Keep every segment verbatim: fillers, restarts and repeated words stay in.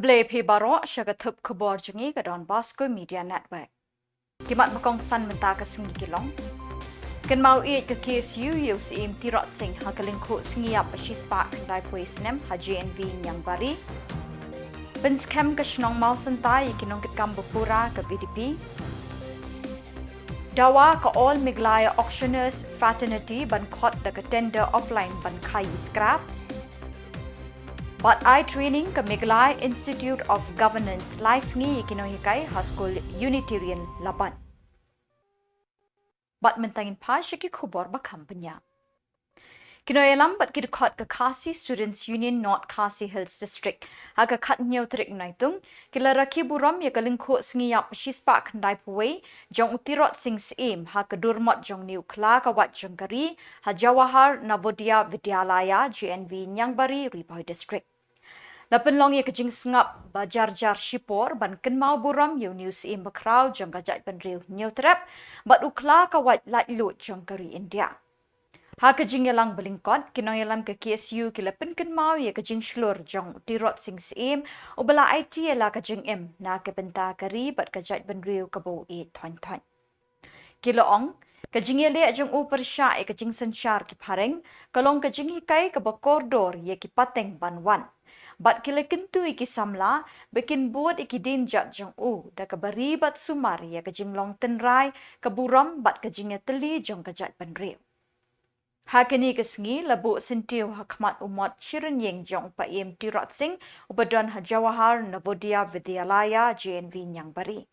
Khublei phi baroh sha ka thup khubor jong ngi ka Don Bosco Media Network. Ki mat ba kongsan mynta ka sngi ki long: Kynmaw ïeit ka K S U ïa u Syiem Tirot Sing ha ka lyngkhuh sngi ïap ba shispah khyndai phew snem ha J N V Niangbari. Pynskhem ka shnong Mawsynta ïa ki nongkitkam ba pura ka V D P. Dawa ka All Meghalaya Auctioneers Fraternity ban khot da ka tender offline ban khaii scrap. Bad ai training ka Meghalaya Institute of Governance lai sngi ïa ki nonghikai ha skul Unitarian Laban. Bad mynta ngin phai sha ki khubor ba kham bniah. Ki nongïalam bad ki dkhot ka Khasi Students Union North Khasi Hills District ha ka khathynñiew tarik Naitung ki la rakhe burom ïa ka lyngkhuh sngi ïap shispah khyndai phew jong u Tirot Sing Syiem ha ka durmot jong une u khla ka wait jong ka ri ha Jawahar Navodaya Vidyalaya J N V Niangbari, Ri Bhoi District. La pynlong ïa ka jingsngap ba jar jar shipor ban kynmaw burom ïa une u Syiem bakhraw jong ka jaitbynriew Hynñiewtrep bad u khla ka wait laitluid jong ka ri India. Ha ka jingïalang ba lyngkot, ki nongïalam ka K S U ki la pynkynmaw ïa ka jingshlur jong u Tirot Sing Syiem uba la aiti ïa la ka jingim na ka bynta ka ri bad ka jaitbynriew kaba u ïeit thoiñ thoiñ. Ki la ong, ka jingïaleh jong u pyrshah ïa ka jingsynshar ki phareng ka long ka jinghikai kaba kordor ïa ki pateng ban wan. Bad ki la kyntu ïa ki samla ba kin bud ïa ki dienjat jong u da kaba ri bad sumar ïa ka jinglong tynrai, ka burom bad ka jingïatylli jong ka jaitbynriew. Ha kane ka sngi la buh syntiew ha khmat u mot shi rynïeng jong u Paiem Tirot Sing uba don ha Jawahar Navodaya Vidyalaya J N V Niangbari.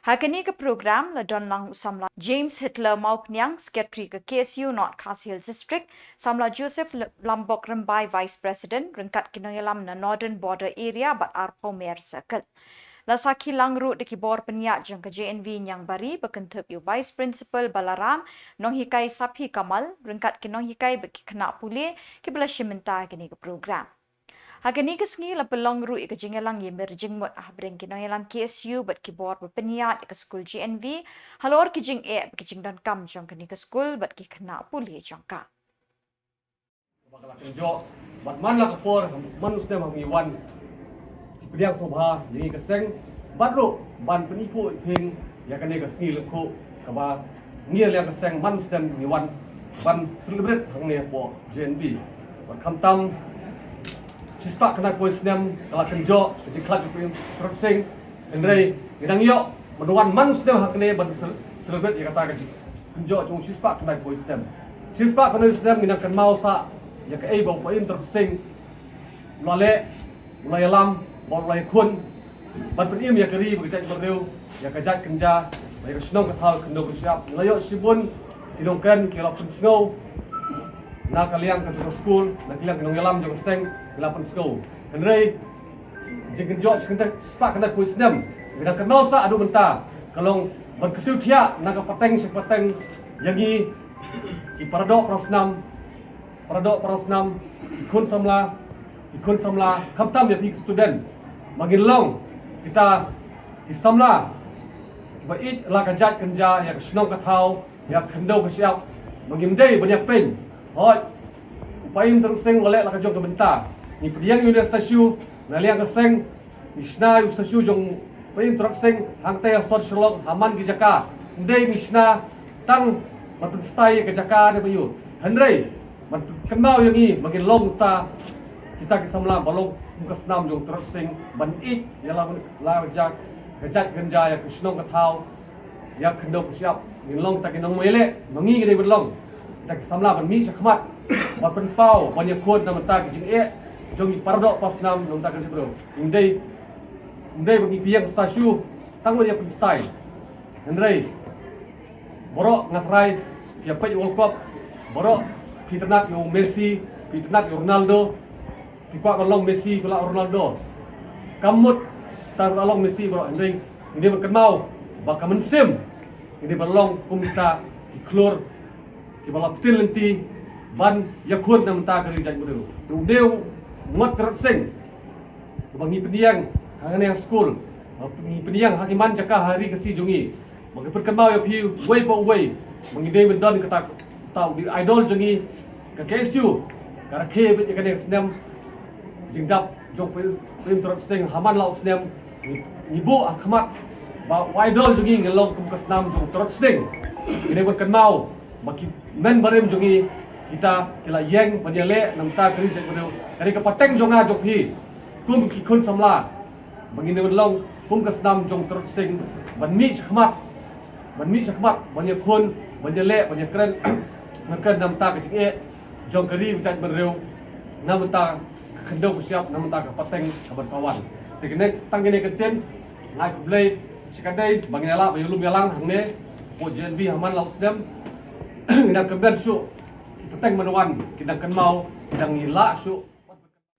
Ha kane ka program la don lang u samla James Hitler Mawphniang, Secretary ka K S U North Khasi Hills District, samla Joseph L-, Lambok Rymbai, Vice President, ryngkat ki nongïalam na Northern Border Area bad arphew mer circle. La sakhi lang ruh da ki bor pynïaid jong ka J N V Niangbari ba kynthup ïa u Vice Principal Balaram, nonghikai Saphi Kamal, ryngkat ki nonghikai bad ki khynnah pule kiba la shim bynta ïa kane ka program. Ha kane ka sngi la pynlong ruh ïa ka jingïalang ïamir jingmut hapdeng ki nongïalam K S U bad ki bor ba pynïaid ïa ka skul J N V halor ki jingeh bad ki jingdonkam jong kane ka skul bad ki khynnah pule jong ka. Ba ka la kynjoh, bad man la ka por, man u snem ha ngi wan pdiang sngewbha ïa ngi ka seng, bad ruh ban pyni phuh ïa phi ïa kane ka sngi lyngkhuh kaba ngi liang ka seng man u snem ngi wan ban celebrate hangne hapoh J N V. Bad khamtam shispah khyndai phew snem ka la kynjoh ka jingkhlad jong u Paiem Tirot Sing, hynrei ngi dang ïoh ban wan man u snem hangne ban cel-, celebrate ïa kata ka jingkynjoh jong u shispah khyndai phew snem. Shispah khyndai phew snem ngi dang kynmaw sah ïa kaei ba u Paiem Tirot Sing u la leh, u la ïalam bad u la ïakhun ban pynim ïa ka ri bad ka jaitbynriew, ïa ka jait kynja, ïa ka shnong ka thaw, ka khyndew ka shyiap. Ngi la ïoh shibun ki nongkren ki la pynsngew na ka liang ka jong ka skul, na ka liang ki nongïalam jong ka seng ki la pynsngew. Hynrei jingkynjoh shi kynta, shispah khyndai phew snem ngi dang kynmaw sah haduh mynta ka long ban kyrsiew thiah na ka pateng sha ka pateng ïa ngi ki paradoh parasnam, paradoh parasnam, ki khun samla, ki khun samla, khamtam ïa phi ki student, ba ngin long kita ki samla kiba ïeit la ka jait kynja, ïa ka shnong ka thaw, ïa ka khyndew ka shyiap, ba ngim dei ban ïapeiñ. Hooid, u Paiem Tirot Sing u la leh la ka jong ka bynta. Ngi pdiang ïa une u statue na liang ka seng, ngi shna ïa u statue jong u Paiem Tirot Sing hangtei ha sor Shillong, ha man ki jaka. Ym dei ngi shna tang ban pynstai ïa ka jaka ne ba ïoh, hynrei ban pynkynmaw ïa ngi ba ngin long kita, kita ki samla ba long kum ka snam jong u Tirot Sing, ban ïeit ïa la, la ka jait, ka jait kynja, ïa ka shnong ka thaw, ïa ka khyndew ka shyiap. Ngin long kita ki nongmihkhmat, ma ngi ngi dei ban long kita ki samla ban mih shakhmat, ban pynpaw, ban ïakhun na bynta ki jingeh jong ki paradoh parasnam na bynta ka jaitbynriew. Ym dei, ym dei ba ngi pdiang statue tang ban ïa pynstai. Hynrei baroh nga tharai phi ïa peit World Cup, baroh phi itynnad ïa u Messi, phi itynnad ïa u Ronaldo, phi kwah ban long Messi, phi lah Ronaldo. Kam mut tang ban long Messi baroh, hynrei ngi dei ban kynmaw ba ka mynsiem ngi dei ban long kum kita ki khlur kiba la pynlynti ban ïakhun na bynta ka ri jaitbynriew. Te u dei u ngot Tirot Sing ba ngi pdiang hangne ha skul, ba ngi pdiang ha ki man jaka ha ri Khasi jong ngi. Ba ngi pynkynmaw ïa phi uwei pa uwei ba ngi dei ban don kata, kata u dei u idol jong ngi. Ka K S U ka rakhe beit ïa kane ka snem Jingdap jong Pyrshah Trot Sting ha man la u snem, ngi buh ha khmat ba u idol jong ngi, ngi long kum ka snam jong Trot Sting. Ngi dei ban kynmaw ba ki hynmen barim jong ngi, kita ki la ïeng ban ïaleh namar ka ri jaitbynriew. Ka dei ka pateng jong nga jong phi kum ki khun samla ba ngin ïa long kum ka snam jong Trot Sting, ban mih shakhmat, ban mih shakhmat, ban ïakhun, ban ïaleh, ban ïakren, ban kren namar ka jingeh jong ka ri ka jaitbynriew, namar ka khyndew ka shyiap, namar ka pateng kaban sa wan. Te kane, tang kane ka ktien, nga ai khublei shikatdei ba ngin ïa lah ban ïalum ïalang hangne hapoh J N V ha man la u snem. Ngi dang kynmaw shuh ki pateng ban wan, ki dang kynmaw, ki dang ïa lah shuh.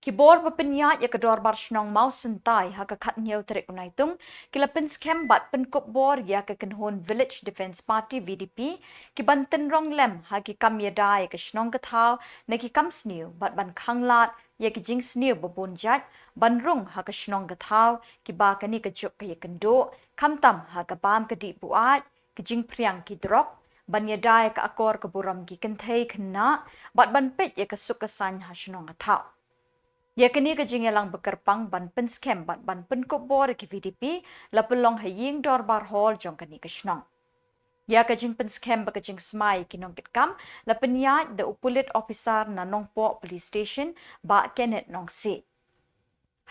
Ki bor ba pynïaid ïa ka Dorbar Shnong Mawsyntai ha ka khathynñiew tarik u Naitung ki la pynskhem bad pynkup bor ïa ka kynhun Village Defence Party, V D P, ki ban tynrong lem ha ki kam ïada ïa ka shnong ka thaw na ki kam sniew bad ban khanglad ïa ki jingsniew ba bun jait ban rung ha ka shnong ka thaw, kiba kane ka juk ka ïakynduh khamtam ha ka bam ka dih buaid, ka jingphriang ki drok, ban ïada ïa ka akor ka burom ki kynthei khynnah bad ban peit ïa ka suk ka saiñ ha shnong ka thaw. Ïa kane ka jingïalang ba kyrpang ban pynskhem bad ban pynkup bor ïa ki V D P la pynlong ha ïing dorbar hall jong kane ka shnong. Ïa ka jingpynskhem bad ka jingsmai ïa ki nongkitkam la pynïaid da u pulit officer na Nongpoh Police Station, Bah Kenneth Nongsiej.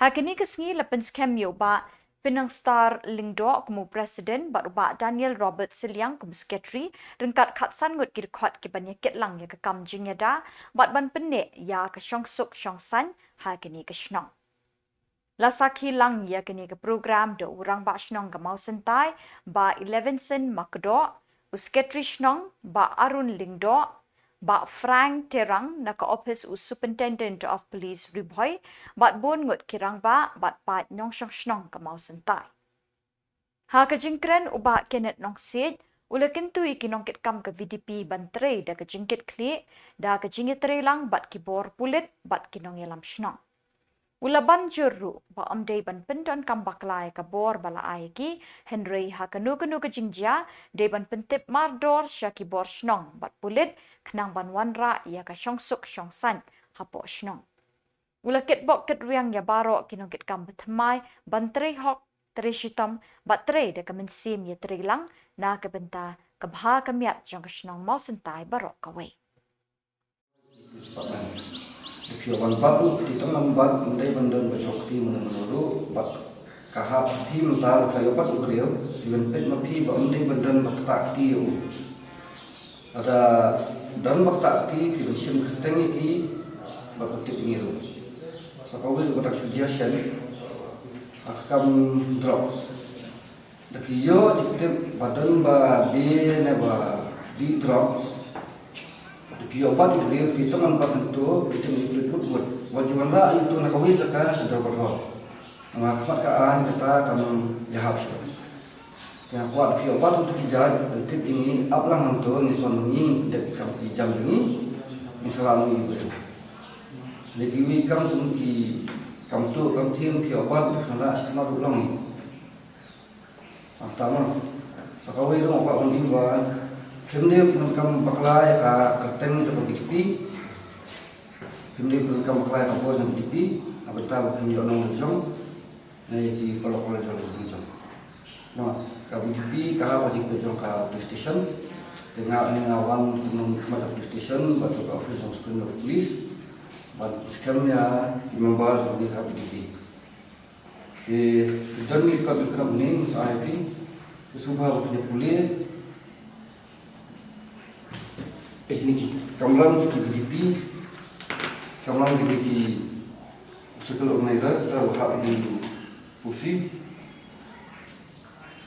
Ha kane ka sngi la pynskhem ïa u Bah Pynangster Lyngdoh kum u President bad u Bah Daniel Robert Sylliang kum u Secretary, ryngkat khatsan ngut ki dkhot ki ban ïakit lang ïa ka kam jingïada bad ban pynneh ïa ka shongsuk shongsaiñ ha kane ka shnong. La sakhi lang ïa kane ka program da u Rangbah Shnong ka Mawsyntai, Bah Elevenson Makdoh, u Secretary Shnong, Bah Arun Lyngdoh, Bah Frank Terang na ka ophis u Superintendent of Police Ri Bhoi, bad bun ngut ki rangbah bad paid nongshong shnong ka Mawsyntai. Ha ka jingkren u Bah Kenneth Nongsiej u la kyntu ïa ki nongkitkam ka V D P ban trei da ka jingkitkhlieh, da ka jingïatreilang bad ki bor pulit bad ki nongïalam shnong. U la ban jur ruh ba ym dei ban pyndonkam bakla ïa ka bor ba la ai ïa ki, hynrei ha kano kano ka jingjia dei ban pyntip mardor sha ki bor shnong bad pulit khnang ban wanrah ïa ka shongsuk shongsaiñ hapoh shnong. U la kitbok kitrwiang ïa baroh ki nongkitkam ba thymmai ban trei hok, trei shitom bad trei da ka mynsiem ïatreilang na ka bynta ka bha ka miat jong ka shnong Mawsyntai baroh kawei. Phi ïoh ban bat u kti tang ban bat, ym dei ban don ba shong kti mano mano ruh, bad ka hap phi mynta la phi ïoh bat u briew, phi ban peit ma phi ba ym dei ban don ba ktah kti ïa u. Lada don ba ktah kti, phi ban shim kyrteng ïa ki bad ban tip ïa ngi ruh. Sa kawei ka dak suggestion ha ka kam drugs. Da phi ïoh jingtip ba don ba die ne ba dih drugs, da phi ïoh bat ïa u briew, phi tang ban bat hangto, phi tip ïa u briew, wat ju wanrah ïa uto na kawei jaka sha dorbar hall. Namar khmat ka aiñ kata kam ïahap shuh. Te nga kwah da phi ïoh bat hangto ki jait, ban tip ïa ngi, ap lang hangto, ngi shu wan ngi dep kam ki jam jong ngi, ngi shu wan ngi briew. Lei kiwei kam kum ki kam tuh kam thiem, phi ïoh bat, phi wanrah sha ma ruh lang ngi. Ata ma, sa kawei ruh nga kwah ban ong ba phim dei pyndonkam bakla ïa ka kyrteng jong ka V D P. Phim dei pyndonkam bakla ïa ka bor jong ka V D P na bynta ba phim ïoh nongshong ne ïa ki paralok paralok jong ka jong. Namar ka V D P ka hap ha jingpeit jong ka police station. Te nga, nga wan kumno khmat ka police station bad jong ka office jong Superintendent of Police ban skhem ïa ki member jong ka V D P. Te don ngi ka bikram ni sa ai phi. Te sngewbha ba phin ïa pule. Eh, ni ki kamram jong ki V D P, kamram jong ki circle organizer, kita ba hap ïa u pusi.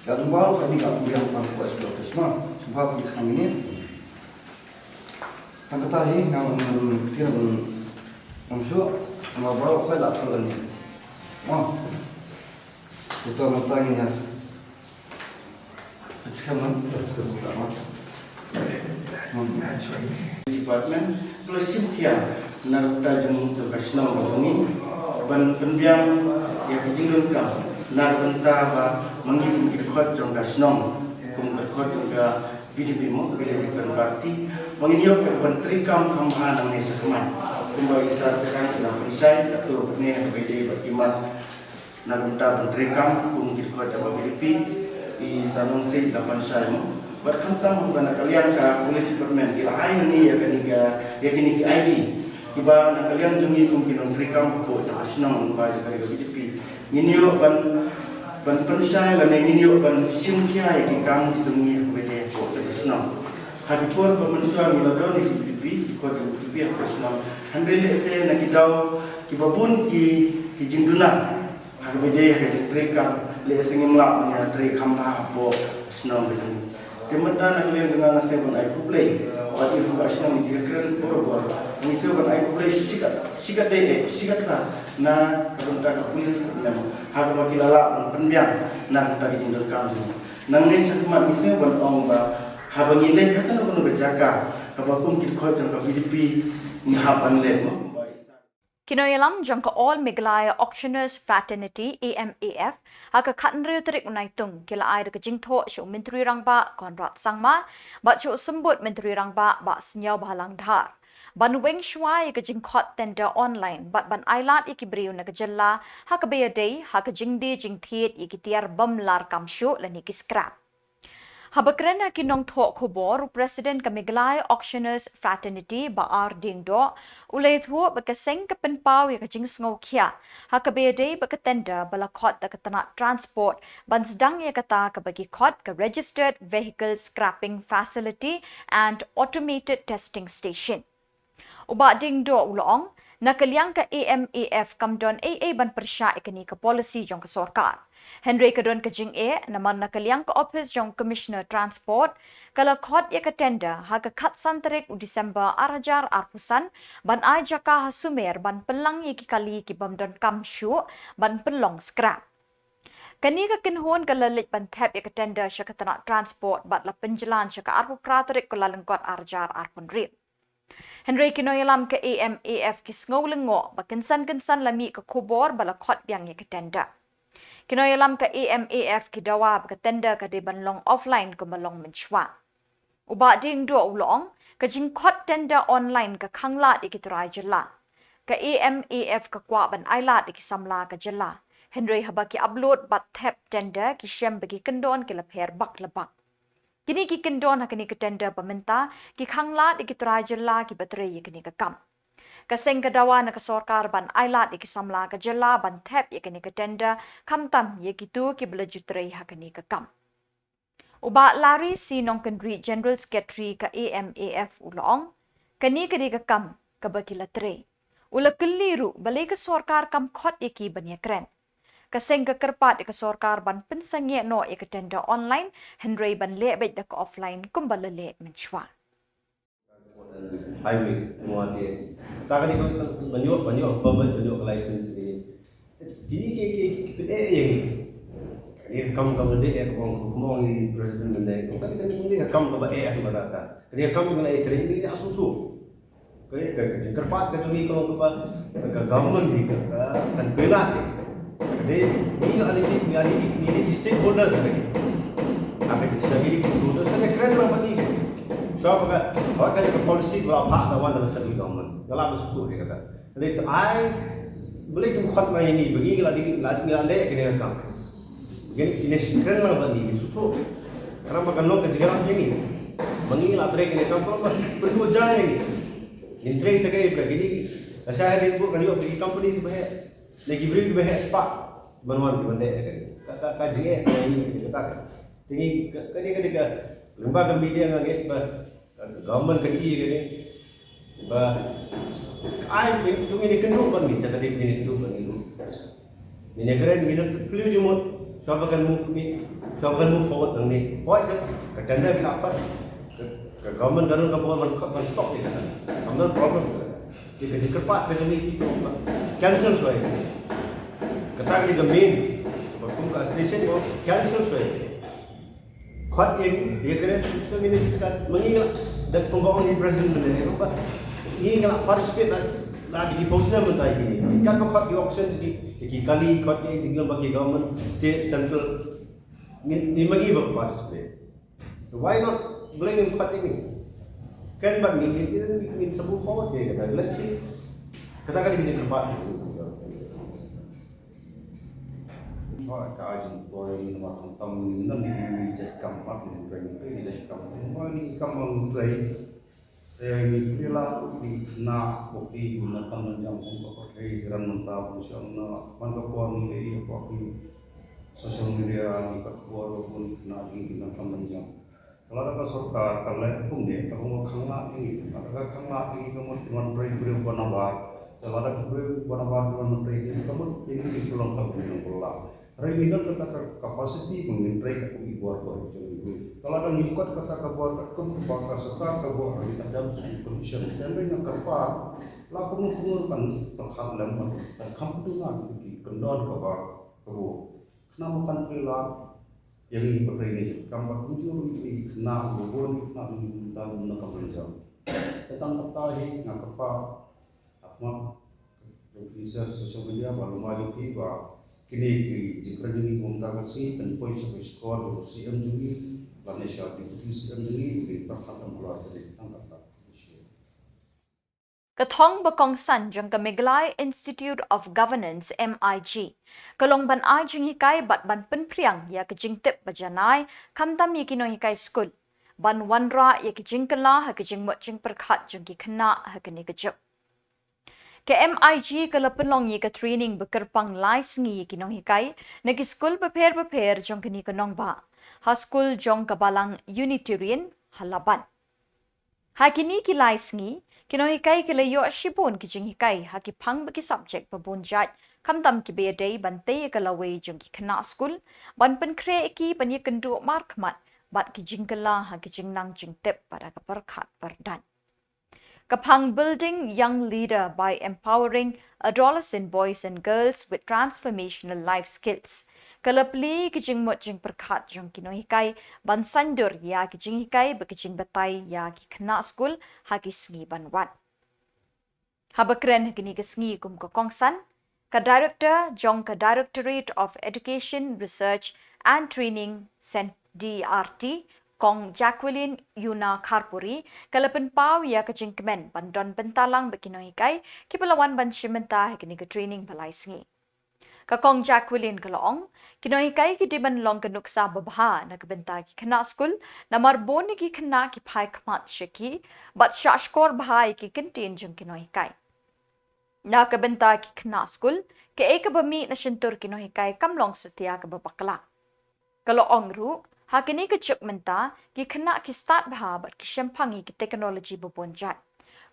Ka dang ba ka ni ka pule hangta ha S P office ma. Sngewbha pule khang ni. Tang kata hi nga ngam kti ngam shuh, nga ba khoi la thol ani. Mo. Kita mata ngi nas. Sa chikam man. Department, khlem shim khia na ka bynta jong ka shnong ka jong ngi ban pynbiang ïa ka jingdonkam na ka bynta ba ma ngi kum ki dkhot jong ka shnong, kum ki dkhot jong ka V D P mo, Village Defence Party, ba ngin ïoh ban treikam kham bha nangne shakhmat. Kumba i Sir Tyrkhang i la pynshai, katto katne ha kaba ïadei bad ki mat na ka bynta ban treikam kum ki dkhot jong ka VDP, i Sir Nongsiej i la pynshai mo. Bad khamtam ba na ka liang ka Police Department ki la ai hangne ïa kane ka, ïa kine ki ID kiba na ka liang jong ngi kum ki nongtreikam hapoh jong ka shnong lyngba jong ka VDP ngin ïoh ban, ban pynshai lane ngin ïoh ban shim khia ïa ki kam ki jong ngi ha kaba ïadei hapoh jong ka shnong. Ha ki por ba mynshuwa ngi la don ïa ki VDP, ki dkhot jong ka VDP hapoh shnong. Hynrei lehse na ki daw kiba bun ki, ki jingduna ha kaba ïadei ha ka jingtreikam, lehse ngim lah ban ïatrei kham bha hapoh shnong ka jong ngi. Te mynta na ka liang jong nga nga sngew ban ai khublei bad i ruh ka shnong i jingkren borabor. Ngi sngew ban ai khublei shikatdei, shikatdei eh, shikatta na ka bynta ka police department ha kaba ki la lah ban pynbiang na ka bynta ka jingdonkam jong ngi. Nangne shakhmat ngi sngew ban ong ba haba ngi leit ha kano kano ka jaka kaba kum ki dkhot jong ka VDP ngi hap ban leit mo. Ki nongïalam jong ka All Meghalaya Auctioneers Fraternity, A M A F, ha ka khathynriew tarik u Naitung ki la ai da ka jingthoh sha u Myntri Rangbah Conrad Sangma bad sha u Symbud Myntri Rangbah Bah Sniawbhalang Dhar ban weng shuwa ïa ka jingkhot tender online bad ban ailad ïa ki briew na ka jylla ha kaba ïadei ha ka jingdie jingthied ïa ki tiar bym larkam shuh lane ki scrap. Haba kren ha ki nongthoh khubor, u President ka Meghalaya Auctioneers Fraternity, Bah R Diengdoh, u la ïathuh ba ka seng ka pynpaw ïa ka jingsngewkhia ha kaba ïadei bad ka tender ba la khot da ka tnat Transport ban sdang ïa kata kaba ki khot ka Registered Vehicle Scrapping Facility and Automated Testing Station. U Bah Diengdoh u la ong, na ka liang ka A M A F kam don ei ei ban pyrshah ïa kane ka policy jong ka sorkar. Hynrei ka don ka jingeh namar na ka liang ka ophis jong Commissioner Transport ka la khot ïa ka tender ha ka khatsan tarik u December ar hajar arphew san ban ai jaka ha Sumer ban pynlang ïa ki kali ki bym donkam shuh ban pynlong scrap. Kane ka kynhun ka la leit ban thep ïa ka tender sha ka tnat Transport bad la pynjlan sha ka arphew phra tarik Kyllalyngkot ar hajar arphew hynriew. Hynrei ki nongïalam ka A M A F ki sngew lyngngoh ba kynsan kynsan la mih ka khubor ba la khot biang ïa ka tender. Ki nongïalam ka A M A F ki dawa ba ka tender ka dei ban long offline kumba long mynshuwa. U Bah Diengdoh u la ong, ka jingkhot tender online ka khanglad ïa ki trai jylla. Ka A M A F ka kwah ban ailad ïa ki samla ka jylla. Hynrei haba ki upload bad thep tender ki shem ba ki kyndon ki la pher bak la bak. Kine ki kyndon ha kane ka tender ba mynta ki khanglad ïa ki trai jylla kiba trei ïa kane ka kam. Ka seng ka dawa na ka sorkar ban ailad ïa ki samla ka jylla ban thep ïa kane ka tender khamtam ïa kito kiba la ju trei ha kane ka kam. U Bah Larry C Nongkynrih, General Secretary ka A M A F u la ong, kane ka dei ka kam kaba ki la trei. U la kylli ruh balei ka sorkar kam khot ïa ki ban ïakren. Ka seng ka kyrpad ïa ka sorkar ban pynsangeh noh ïa ka tender online hynrei ban leh beit da ka offline kumba la leh mynshuwa. Highways, M O R T H. Ta ka dei ka ban ïoh, ban ïoh permit, ban ïoh license ni. Kine ki, ki, ki, ki eh ïa ngi. Kane ka kam kaba dei eh, kumba ong, kumba ong i president mynne. Kane, kane, kane ka kam kaba eh, kaba ta ta. Kane ka kam kaba eh, kane ka sngewthuh. Ka, ka, ka jingkyrpad ka jong ngi ka long kaba ka government hi ka, ka kan pynlait hi. Ka dei ngi, ngi, ngi, ngi dei ki stakeholders ka dei. Ha ka jingshakri ki stakeholders ka dei kren lang bad ngi. Shuwa ba ka, ba ka dei ka policy ba la phah da wan da ka central government. Nga la ba sngewthuh hi kata. Ka dei to ai, balei kim khot ma ïa ngi, ba ngi la dei, la, ngi la leh kane ka kam. Ngi, ngi kren lang bad ngi, ngi sngewthuh. Khnang ba kan long ka jingïarap ïa ngi. Ba ngi la trei kane ka kam, ba pynduh ja ïa ngi. Ngin trei sa kaei ba kine, lashai hadien bun kan ïoh ki company kiba heh. Ne ki briew kiba heh spah ban wan kiban leh ïa kane. Ka, ka, ka jingeh ka ïa ngi kata ka. Te ngi ka, kane, kane ka, lyngba ka media nga ngeit ba ka government ka ïohi ïa kane. Ba ai, to ngin ïakynduh bad ngi, te ka dei ngin ïakynduh bad ngi ruh. Ngin ïakren, ngin ïakylli jingmut, shuwa ba kan move ni, shuwa ba kan move forward nangne. Hooid ka, ka tender ka la pat, ka, ka government ka don ka bor ban, ban stop ïa kata. Kam don problem. Te ka jingkyrpad ka jong ngi ki, cancel shuwa ïa kata. Kata ka dei ka main, ba kum ka association ko, cancel shuwa ïa kata. Khot ïa ngi, ïa kren, so ngin discuss, ma ngi nga la, da kumba ong i president mynne, kumba ngi nga la participate la, la ki deposit na mynta ïa kine. Katba khot ki auction ki, ki kali khot ïa ngi, tang ba ki government, state, central. Ngin, ngin ma ngi ba participate. Why not? Balei ngim khot ïa ngi? Kren bad ngi, ngin, ngin, ngin sa move forward ïa kata. Let's see. Kata ka dei ka jingkyrpad. Ba ka jingpoi ni ma tang tam ni na ni ni jait kam mat ni ni jait kam. Ba ni kam mang ni. Te ni pila ni na bukti na tam na jam kum ka pakai ran manta pun siang na man ka por ni ni apa ki social media ni ka por pun na ni na tam na jam. Lada ka sorkar ka leh kumne, ka mut khang lah ïa ngi, lada ka khang lah ïa ngi ka mut ki nongtrei briew ba nabar, lada ki briew ba nabar ki nongtrei ka mut ïa ngi ki long ka briew nongtrei. Hynrei ngi don kata ka capacity ba ngin trei ka kum i bor bor jong ngi. Lada ngi kot kata ka bor ka kum ba ka sorkar ka bor ngi ka dam sha condition. Te hynrei nga kyrpad la kumno kumno kan pyrkhat lem ban kan kham tu ngan ki kyndon kaba ka bor. Khnang ba kan pynlong ïa ngi ba trei ngi kam ba kumjuh ngi khynnah ngi bun ngi khynnah ngi bun ta bun na ka bynta. Te tang kata hi nga kyrpad ha khmat jong ki sha social media ba lum jong ki ba kine ki jingkren jong ngi kumta ka sngi kan poi sha ka shkor jong ka C M jong ngi lane sha Deputy C M jong ngi ba kin pyrkhat ïa ka bor kane. Tang kata. Ka thong ba kongsan jong ka Meghalaya Institute of Governance, M I G, ka long ban ai jinghikai bad ban pynphriang ïa ka jingtip ba janai khamtam ïa ki nonghikai skul ban wanrah ïa ka jingkylla ha ka jingmut jingpyrkhat jong ki khynnah ha kane ka juk. Ka M I G ka la pynlong ïa ka training ba kyrpang lai sngi ïa ki nonghikai na ki skul bapher bapher jong kane ka nongbah ha skul jong ka balang Unitarian ha Laban. Ha kine ki lai sngi, ki nonghikai ki la ïoh shibun ki jinghikai ha ki phang bad ki subject ba bun jait, khamtam kiba ïadei ban tei ïa ka lawei jong ki khynnah skul, ban pynkhreh ïa ki ban ïakynduh markhmat bad ki jingkylla ha ki jingnang jingtip bad ha ka pyrkhat pyrdaiñ. Ka phang Building Young Leader by Empowering Adolescent Boys and Girls with Transformational Life Skills ka la plie ïa ka jingmut jingpyrkhat jong ki nonghikai ban saiñdur ïa ka jinghikai bad ka jingbatai ïa ki khynnah skul ha ki sngi ban wan. Haba kren ha kine ki sngi kum ka kongsan, ka Director jong ka Directorate of Education, Research and Training, D R T, Kong Jacqueline Yuna Kharpuri, ka la pynpaw ïa ka jingkmen ban don bynta lang bad ki nonghikai kiba la wan ban shim bynta ha kine ki training ba lai sngi. Ka Kong Jacqueline ka la ong, ki nonghikai ki dei ban long ka nuksa babha na ka bynta ki khynnah skul, namar bun ïa ki khynnah ki phai khmat sha ki bad shah shkor bha ïa ki kyntien jong ki nonghikai. Na ka bynta ki khynnah skul, kaei kaba mih na shyntur ki nonghikai kam long satia kaba bakla. Ka la ong ruh, ha kine ki juk mynta, ki khynnah ki stad bha bad ki shemphang ïa ki technology ba bun jait.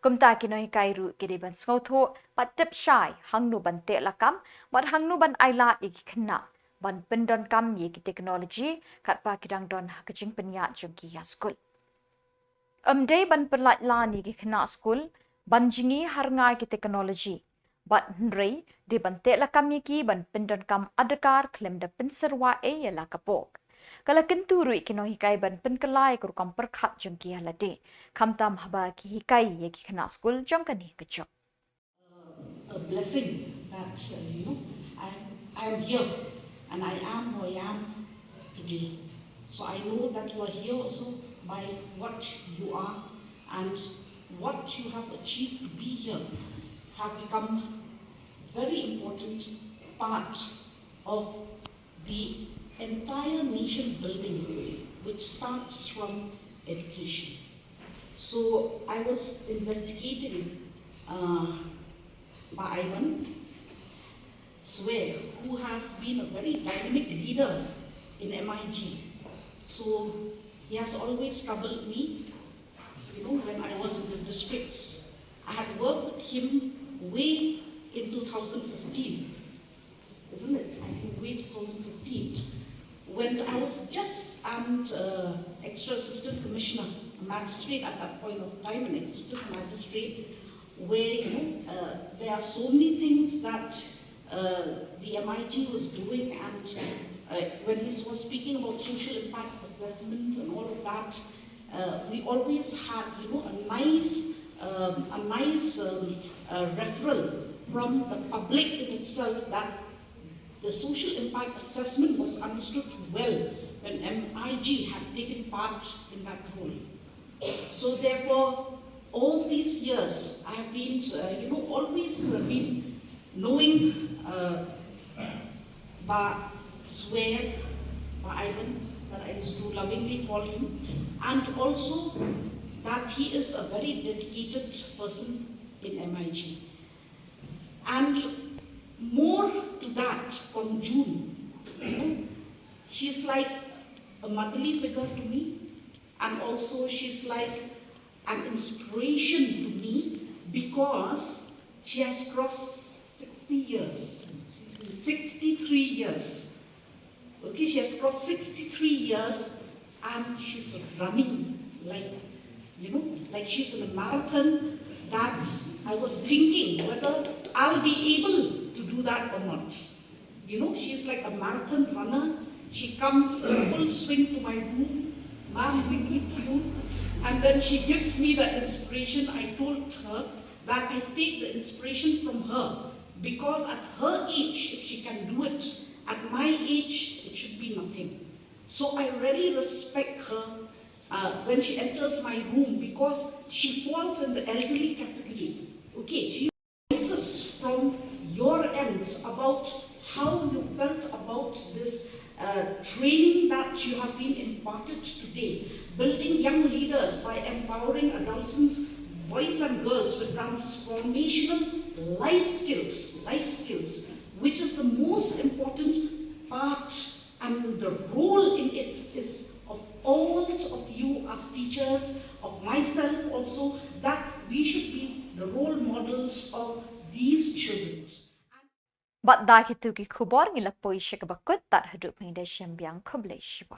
Kumta ki nonghikai ruh ki dei ban sngewthuh bad tip shai hangno ban teh lakam bad hangno ban ailad ïa ki khynnah ban pyndonkam ïa ki technology katba ki dang don ha ka jingpynïaid jong ki ïa skul. Ym dei ban pynlait lan ïa ki khynnah skul ban jngi ha rngai ki technology, bad hynrei dei ban teh lakam ïa ki ban pyndonkam adkar khlem da pynsyrwa ei ïa la ka pok. Ka la kyntu ruh ïa ki nonghikai ban pynkylla ïa ka rukom pyrkhat jong ki ïa lade, khamtam haba ki hikai ïa ki khynnah skul jong kane ka juk. A blessing that, uh, you know, I, I am here and I am who I am today. So I know that you are here also by what you are and what you have achieved to be here have become very important part of the entire nation building, which starts from education. So I was investigating uh, Bah Ivan Swe, who has been a very dynamic leader in M I G. So he has always troubled me, you know, when I was in the districts. I had worked with him way in two thousand fifteen, isn't it? I think way two thousand fifteen, when I was just an uh, extra assistant commissioner, a magistrate at that point of time, an executive magistrate, where, you know, uh, there are so many things that uh, the M I G was doing, and uh, when he was speaking about social impact assessments and all of that, uh, we always had, you know, a nice, um, a nice um, uh, referral from the public in itself that the social impact assessment was understood well when M I G had taken part in that role. So therefore, All these years, I have been, uh, you know, always uh, been knowing uh, Bah Swer, Bah Ivan, that I used to lovingly call him, and also that he is a very dedicated person in M I G. And more to that, on June, you know, she's like a motherly figure to me, and also she's like an inspiration to me because she has crossed sixty years, sixty-three years. Okay, she has crossed sixty-three years and she's running like, you know, like she's in a marathon that I was thinking whether I'll be able to do that or not. You know, she's like a marathon runner. She comes in full swing to my room, "Mom, we need you." And then she gives me the inspiration. I told her that I take the inspiration from her because at her age, if she can do it, at my age, it should be nothing. So I really respect her uh, when she enters my room because she falls in the elderly category. Okay, she voices from your end about how you felt about this uh, training that you have been imparted today, building young leaders by empowering adolescents, boys and girls, with transformational life skills, life skills, which is the most important part and the role in it is of all of you as teachers, of myself also, that we should be the role models of these children. Bad da kitu ki khubor ngi la poi sha kaba kut tad haduh pynïadei shem biang, khublei shibun.